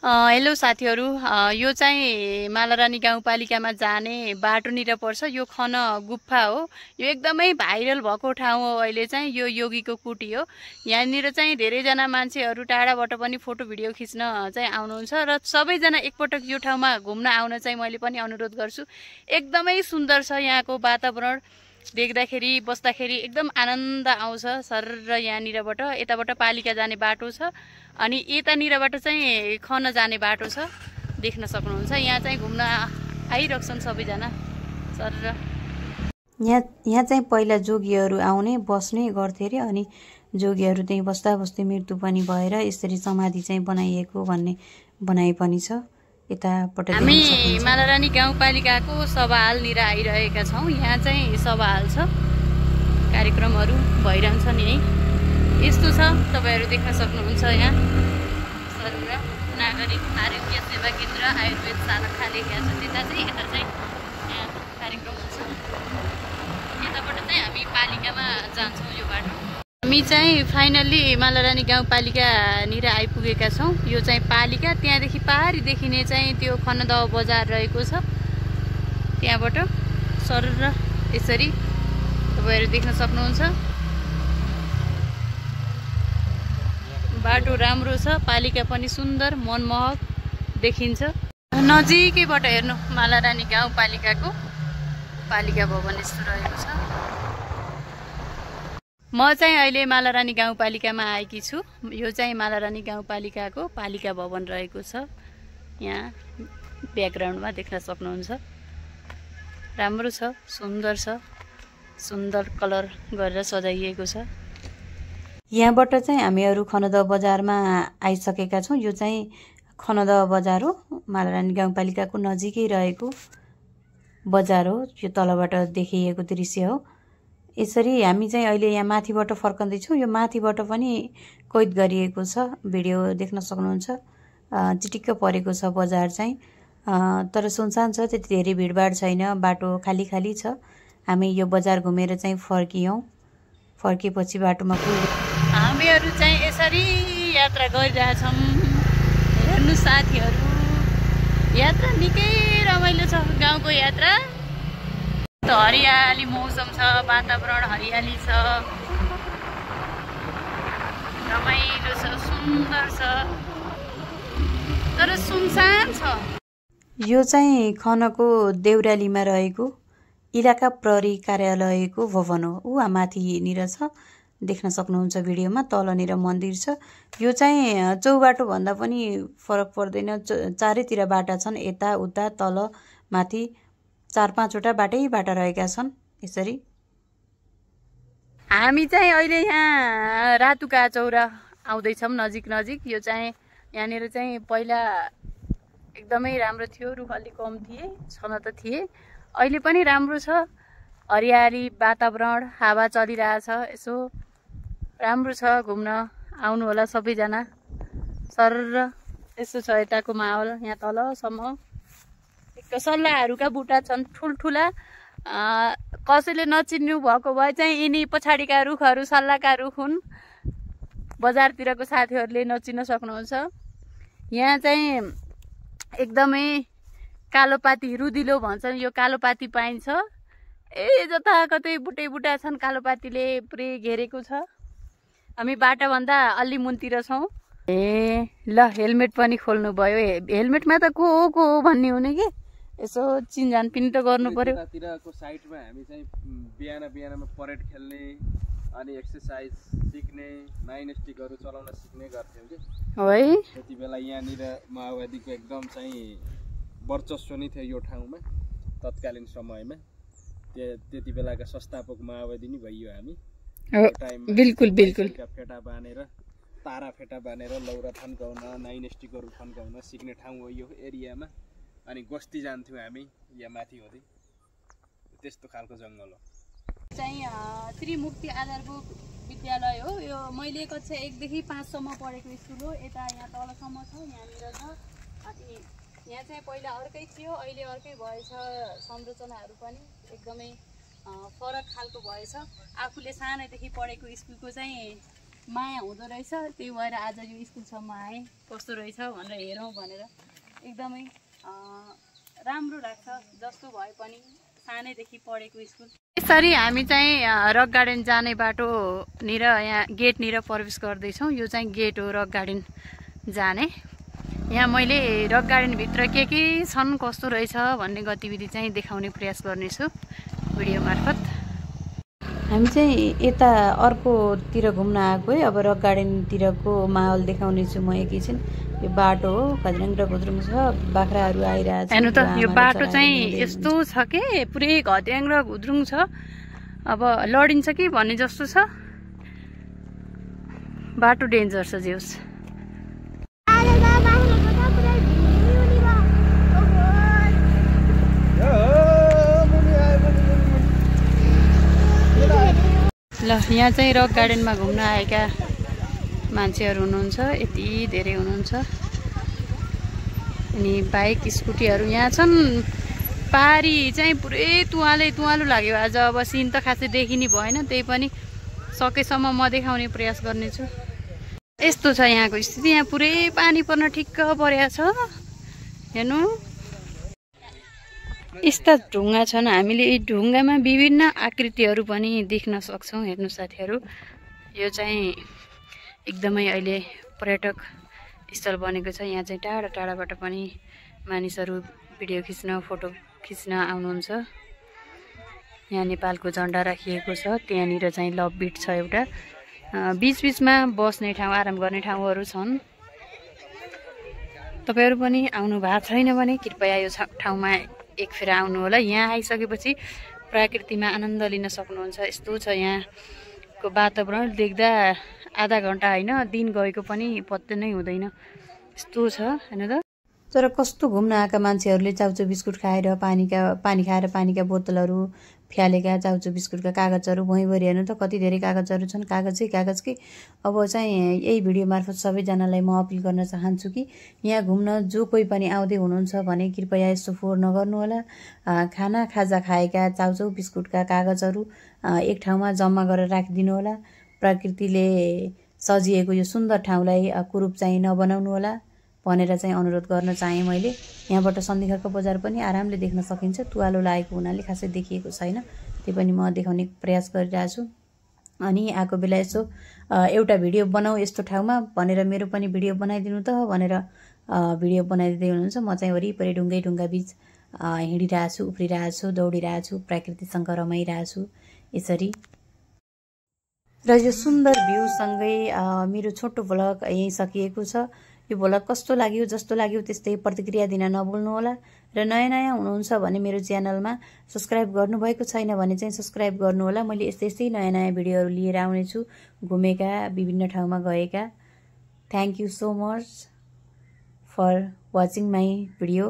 Hello साथीहरू, यो चाहिँ मालारानी गाउँपालिकामा जाने बाटोनिर पर्छ। यो खन गुफा हो। यो एकदमै भाइरल भएको ठाउँ हो। अहिले चाहिँ यो योगीको कुटी हो। यहाँनिर चाहिँ धेरैजना मान्छेहरू टाढाबाट पनि फोटो भिडियो खिच्न चाहिँ आउनुहुन्छ र सबैजना एकपटक यो ठाउँमा घुम्न आउन चाहिँ मैले पनि अनुरोध गर्छु। एकदमै सुन्दर छ यहाँको वातावरण। देख्दाखेरि बस्दाखेरि एकदम आनन्द आउँछ। सर यहाँनिरबाट यताबाट पालिका जाने बाटो छ अनि यतानिरबाट चाहिँ खन जाने बाटो छ। देख्न सक्नुहुन्छ। यहाँ चाहिँ घुम्न आइरहेछन् सबैजना। सर यहाँ चाहिँ पहिला जोगीहरू आउने बस्ने गर्थे अरे अनि जोगीहरू त्यही बस्दा बस्दै मृत्यु पनि भएर यसरी समाधि चाहिँ बनाइएको भन्ने भनाइ पनि छ। यतापट्टि हामी मालारानी गाउँपालिकाको सभाहालनिर आइरहेका छौँ। यहाँ चाहिँ सभाहाल छ, कार्यक्रमहरू भइरहन्छन् यही। यस्तो छ, तपाईँहरू देख्न सक्नुहुन्छ। यहाँ सरुवा नागरिक आरोग्य सेवा केन्द्र आयुर्वेद शाखा लेखेको छ। त्यता चाहिँ यता चाहिँ यहाँ कार्यक्रम छ। यताबाट चाहिँ हामी पालिकामा जान्छौँ। यो बाटो हामी चाहिँ फाइनल्ली मालारानी गाउँपालिकानिर आइपुगेका छौँ। यो चाहिँ पालिका। त्यहाँदेखि पारी देखिने चाहिँ त्यो खनदह बजार रहेको छ। त्यहाँबाट सर यसरी तपाईँहरू देख्न सक्नुहुन्छ। बाटो राम्रो छ, पालिका पनि सुन्दर मनमोहक देखिन्छ। नजिकैबाट हेर्नु मालारानी गाउँपालिकाको पालिका भवन यस्तो रहेको छ। म चाहिँ अहिले मालारानी गाउँपालिकामा आएकी छु। यो चाहिँ मालारानी गाउँपालिकाको पालिका भवन रहेको छ। यहाँ ब्याकग्राउन्डमा देख्न सक्नुहुन्छ। राम्रो छ, सुन्दर छ, सुन्दर कलर गरेर सजाइएको छ। यहाँबाट चाहिँ हामीहरू खनदह बजारमा आइसकेका छौँ। यो चाहिँ खनदह बजार हो, मालारानी गाउँपालिकाको नजिकै रहेको बजार हो। यो तलबाट देखिएको दृश्य हो। यसरी हामी चाहिँ अहिले यहाँ माथिबाट फर्कँदैछौँ। यो माथिबाट पनि कैद गरिएको छ, भिडियो देख्न सक्नुहुन्छ। चिटिक्क परेको छ बजार चाहिँ, तर सुनसान छ, त्यति धेरै भिडभाड छैन, बाटो खाली खाली छ। हामी यो बजार घुमेर चाहिँ फर्किएपछि बाटोमा हामीहरू चाहिँ यसरी यात्रा गरिरहेछौँ। हेर्नु साथीहरू, यात्रा निकै रमाइलो छ। गाउँको यात्रा हरियाली मौसम छ, वातावरण हरियाली छ, रमाइलो छ, सुन्दर छ, तर सुनसान छ। यो चाहिँ खनको देउरालीमा रहेको इलाका प्रहरी कार्यालयको भवन हो। ऊ माथिनिर छ, देख्न सक्नुहुन्छ भिडियोमा। तलनिर मन्दिर छ। यो चाहिँ चौबाटो भन्दा पनि फरक पर्दैन। चारैतिर बाटा छन्, यता उता तल माथि 4-5वटा बाटा रहेका छन्। यसरी हामी चाहिँ अहिले यहाँ रातुका चौरा आउँदैछौँ, नजिक। यो चाहिँ यहाँनिर चाहिँ पहिला एकदमै राम्रो थियो, रुख अलि कम थिए, छन त थिए, अहिले पनि राम्रो छ। हरियाली वातावरण, हावा चलिरहेछ, यसो राम्रो छ। घुम्न आउनु होला सबैजना। सर यस्तो छ यताको माहौल। यहाँ तलसम्म सल्लाहरुका बुटा छन् ठुल्ठुला। कसैले नचिन्नु भएको भए चाहिँ यिनी पछाडिका रुखहरू सल्लाहका रुख हुन्। बजारतिरको साथीहरूले नचिन्न सक्नुहुन्छ। यहाँ चाहिँ एकदमै कालोपाती रुदिलो भन्छन्, यो कालोपाती पाइन्छ। जताकतै बुटा छन्, कालोपातीले पुरै घेरेको छ। हामी बाटाभन्दा अलि मुनतिर छौँ। ल हेलमेट पनि खोल्नु भयो। हेलमेटमा त को हो भन्ने हुने कि यसो चिनजान पनि त गर्नु पर्यो। यतातिरको साइडमा हामी चाहिँ बिहानमा परेड खेल्ने अनि एक्सरसाइज सिक्ने, 9 स्टिकहरू चलाउन सिक्ने गर्थ्यौँ कि है। त्यति बेला यहाँनिर माओवादीको एकदम चाहिँ वर्चस्व नै थियो यो ठाउँमा तत्कालीन समयमा। त्यति बेलाका संस्थापक माओवादी नै भइयो हामी। बिल्कुल फेटा बानेर, तारा फेटा बानेर लौरा थन्काउन, 9 स्टिकहरू थन्काउन सिक्ने ठाउँ हो यो एरियामा। अनि गोष्ठी जान्थ्यौँ हामी यहाँ माथि हुँदै। त्यस्तो खालको जङ्गल हो। चाहिँ श्री मुक्ति आधारभूत विद्यालय हो। यो मैले कक्षा 1 देखि 5 सम्म पढेको स्कुल हो। यता यहाँ तलसम्म छ, यहाँनिर छ। अनि यहाँ चाहिँ पहिला अर्कै थियो, अहिले अर्कै भएछ। संरचनाहरू पनि एकदमै फरक खालको भएछ। आफूले सानैदेखि पढेको स्कुलको चाहिँ माया हुँदो रहेछ। त्यही भएर आज यो स्कुलसम्म आएँ, कस्तो रहेछ भनेर हेरौँ भनेर। एकदमै राम्रो लाग्छ, जस्तो भए पनि सानैदेखि पढेको स्कुल। यसरी हामी चाहिँ रक गार्डन जाने बाटोनिर यहाँ गेटनिर प्रवेश गर्दैछौँ। यो चाहिँ गेट हो रक गार्डन जाने। यहाँ मैले रक गार्डनभित्र के छन् कस्तो रहेछ भन्ने गतिविधि चाहिँ देखाउने प्रयास गर्नेछु भिडियो मार्फत। हामी चाहिँ यता अर्कोतिर घुम्न आएको है। अब रक गार्डनतिरको माहौल देखाउने छु म एकैछिन। यो बाटो हो, खज्राङ र घुद्रुङ छ, बाख्राहरू आइरहेछ। हेर्नु त यो बाटो चाहिँ यस्तो छ के पुरै खज्राङ र घुद्रुङ छ। अब लडिन्छ कि भन्ने जस्तो छ। बाटो डेन्जर छ जेउस। ल यहाँ चाहिँ रक गार्डनमा घुम्न आएका मान्छेहरू हुनुहुन्छ, यति धेरै हुनुहुन्छ। अनि बाइक स्कुटीहरू यहाँ छन्। पारी चाहिँ पुरै तुवालु लाग्यो आज। अब सिन त खासै देखिने भएन, त्यही पनि सकेसम्म म देखाउने प्रयास गर्नेछु। यस्तो छ यहाँको स्थिति। यहाँ पुरै पानी पर्न ठिक्क परेको छ। हेर्नु यस्ता ढुङ्गा छन्। हामीले यी ढुङ्गामा विभिन्न आकृतिहरू पनि देख्न सक्छौँ। हेर्नु साथीहरू, यो चाहिँ एकदमै अहिले पर्यटक स्थल बनेको छ। यहाँ चाहिँ टाढा टाढाबाट पनि मानिसहरू भिडियो खिच्न, फोटो खिच्न आउनुहुन्छ। यहाँ नेपालको झन्डा राखिएको छ। त्यहाँनिर चाहिँ लभ बिट छ एउटा। बिचबिचमा बस्ने ठाउँ, आराम गर्ने ठाउँहरू छन्। तपाईँहरू पनि आउनु भएको छैन भने कृपया यो ठाउँमा एक फेर आउनु होला। यहाँ आइसकेपछि प्रकृतिमा आनन्द लिन सक्नुहुन्छ। यस्तो छ यहाँको वातावरण देख्दा आधा घन्टा होइन दिन गएको पनि पत्ते नै हुँदैन, यस्तो छ। हैन त? तर कस्तो घुम्न आएका मान्छेहरूले चाउचो बिस्कुट खाएर पानी खाएर पानीका बोतलहरू फ्यालेका, चाउचो बिस्कुटका कागजहरू भुइँभरि हेर्नु त कति धेरै कागजहरू छन्। कागज कि अब चाहिँ यही भिडियो मार्फत सबैजनालाई म अपिल गर्न चाहन्छु कि यहाँ घुम्न जो कोही पनि आउँदै हुनुहुन्छ भने कृपया यस्तो फोहोर नगर्नुहोला। खाजा खाएका चाउचो बिस्कुटका कागजहरू एक ठाउँमा जम्मा गरेर राखिदिनु होला। प्रकृतिले सजिएको यो सुन्दर ठाउँलाई कुरूप चाहिँ नबनाउनु होला भनेर चाहिँ अनुरोध गर्न चाहेँ मैले। यहाँबाट सन्धिखर्क बजार पनि आरामले देख्न सकिन्छ। तुवालो लागेको हुनाले खासै देखिएको छैन, त्यही पनि म देखाउने प्रयास गरिरहेको छु। अनि आएको बेला यसो एउटा भिडियो बनाऊ यस्तो ठाउँमा भनेर मेरो पनि भिडियो बनाइदिनु त भनेर भिडियो बनाइदिँदै हुनुहुन्छ। म चाहिँ वरिपरि ढुङ्गा बीच हिँडिरहेको छु, उफ्रिरहेको छु, दौडिरहेको छु, प्रकृतिसँग रमाइरहेको छु यसरी। र यो सुन्दर भ्यूसँगै मेरो छोटो भ्लग यहीँ सकिएको छ। यो भ्लग कस्तो लाग्यो, जस्तो लाग्यो त्यस्तै प्रतिक्रिया दिन नभुल्नुहोला। र नयाँ हुनुहुन्छ भने मेरो च्यानलमा सब्सक्राइब गर्नुभएको छैन भने चाहिँ सब्सक्राइब गर्नुहोला। मैले यस्तै नयाँ भिडियोहरू लिएर आउनेछु, घुमेका, विभिन्न ठाउँमा गएका। Thank you so much for watching my video.